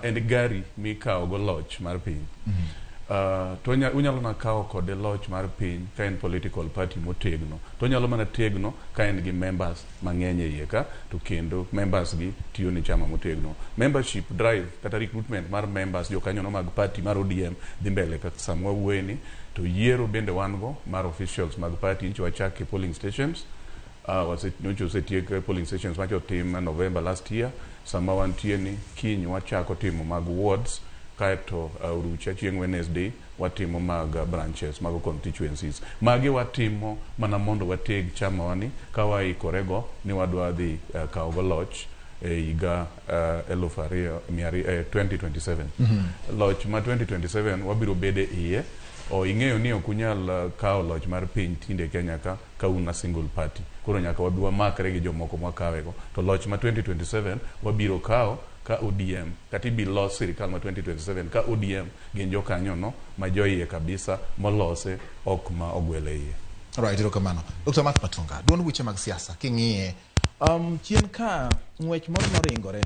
En gari mikawo go loch mar piny. To unyalo na kawo kode loch mar piny ka en political party motegno. To onyalo mana tegno ka en gi members mang'eny e iye ka, to kendo members gi tiyo ne chama motegno. Membership drive kata recruitment mar members jokanyono mag party mar ODM dhi mbele kaka sama wawuoye ni. To yiero bende wan go mar officials mag party nyocha wachak e polling stations. Nyocha osetiek polling stations macho tim November last year. Sama wantie ni kiny wachako timo mag wards, kaeto orucha chieng' Wednesday watimo mag branches mag constituencies. Magi watimo mana mondo wateg chamawa ni ka waikorego ni wadwa dhi kawo go loch e higa 2027. Loch ma 2027 wabiro bede iye. O ing'eyo ni ok unyal kawo loch mar piny tinde Kenya ka un a single party. Koro nyaka wabi wamakre gi jomoko mwakawego. To loch ma 2027 wabiro kawo ka ODM kata ibi los sirikal ma 2027 ka ODM gin jokanyono ma joiye kabisa molose, ok ma ogwel e iye. Alright, erokamano. Dr. Mark Matunga, duond buche mag siasa king'iye chien ka ng'wech moro noringore.